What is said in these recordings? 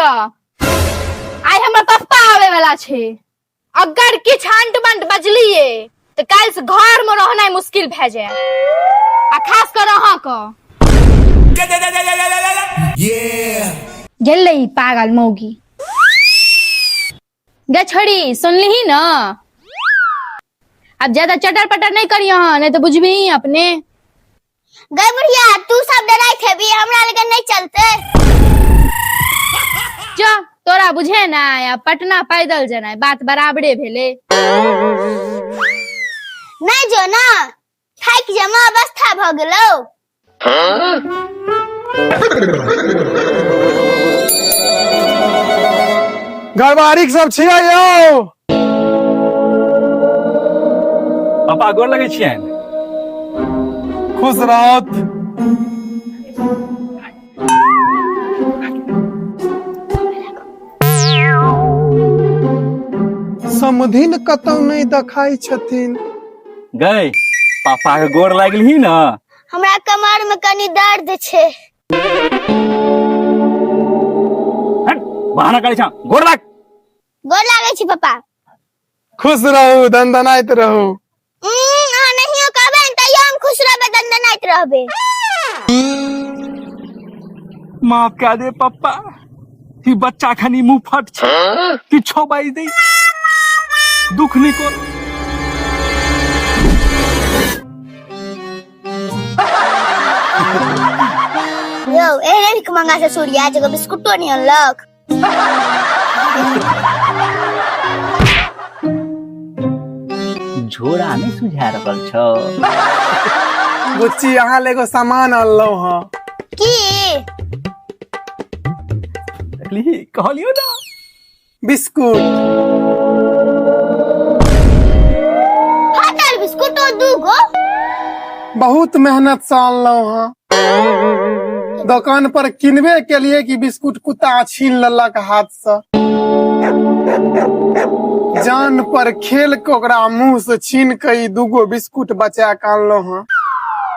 आइ हमर पप्पा आवे वाला छै। अगर किछु अंट बंट बजलिए तऽ काल्हि से घर में रहनाइ मुश्किल भए जायत, आ खास कर अहाँ के। गेलै ई पागल मौगी। गे छोड़ी, सुनलिही न? आब ज्यादा चटर पटर नहीं करी अहाँ, नहीं तो बुझबही अपने। गई बुढ़िया, तू सब डराइत हेबी, हमरा लगे नहीं चलते। जा तोरा बुझे ना आ पटना पैदल जेनाइ बात बराबरे भेलै। नहीं जो ना, थाकि जमा अवस्था भ गेलौ। घरवारीक सब छियै यौ? पापा, गोर लगै छियनि। खुश रहत। समधिन कतौ नहि देखाइ छथिन। गई पापा के गोर लागलही न? हमरा कमर में कनी दर्द छै। हट, बहाना करै छँ, गोर लाग। गोर लागै छी पापा। खुश रहू, दनदनाइत रहू। अहाँ नहियो कहबै ने तैयो हम खुश रहबै, दनदनाइत रहबै। माफ कए दे पप्पा, ई बच्चा खनी मुंह फट छै, किछो बाजि दै, दुख नहि कर। यौ, एहने भिख मंगा से सूर्या जगह बिस्कुटो नहीं अनलक। झोरा नहि सुझा रहल छौ। बुच्ची, अहाँ ले एगो सामान अनलहुँ हँ। की? देखली, कहलियौ ना। बिस्कुट। फाटल बिस्कुट ओ दूगो। बहुत मेहनत से अनलहुँ हँ। दोकान पर किनबे के लिए कि बिस्कुट कुत्ता छीन लेलक हाथ से। जान पर खेल के ओकरा मुंह से छीन के ई दूगो बिस्कुट बचा के अनलहुँ हँ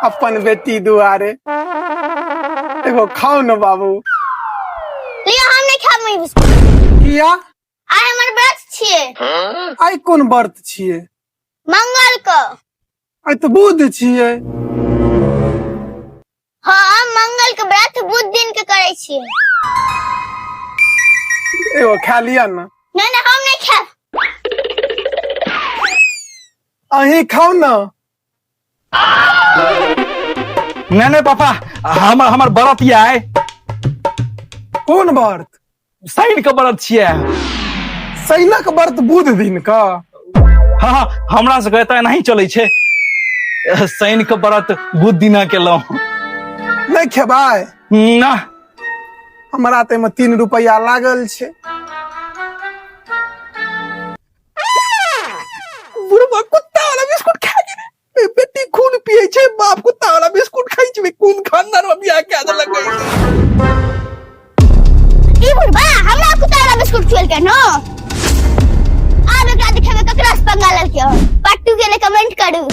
अपन बेटी दुआरे। एगो खाउ न बाबू। लियो, हम नहीं खाब ई बिस्कुट। किया? आइ हमर व्रत छियै। आइ कोन व्रत छियै? मंगल के। आइ तऽ बुध छियै। हाँ, मंगल के व्रत बुध दिन के करै छियै। एगो खा लिअ न। नहीं नहीं, हम नहीं खाब। अहीं खाउ न। नहीं नहीं पापा, हमर हमर व्रत ये आइ। कोन व्रत? शनि के व्रत छियै। शनिक व्रत बुध दिन का? हाँ हाँ, हमरा सबके एतऽ एनाही चलै छै, शनि के व्रत बुध दिना केलहुँ। नहि खेबै? ना। हमरा तऽ एहिमे 3 रुपैआ लागल छै। बुढ़वा कुत्ता वाला बिस्कुट खा गेलै। ए, बेटी खून पिए छै, बाप कुत्ता वाला बिस्कुट खाइ छै। कोन खानदान में बियाह कए देलक? ई बुढ़बा हमरा कुत्ता वाला बिस्कुट खुएलकै न, आब एकरा देखेबै ककरा से पंगा लेलकै। पार्ट 2 के लिए कमेंट करू।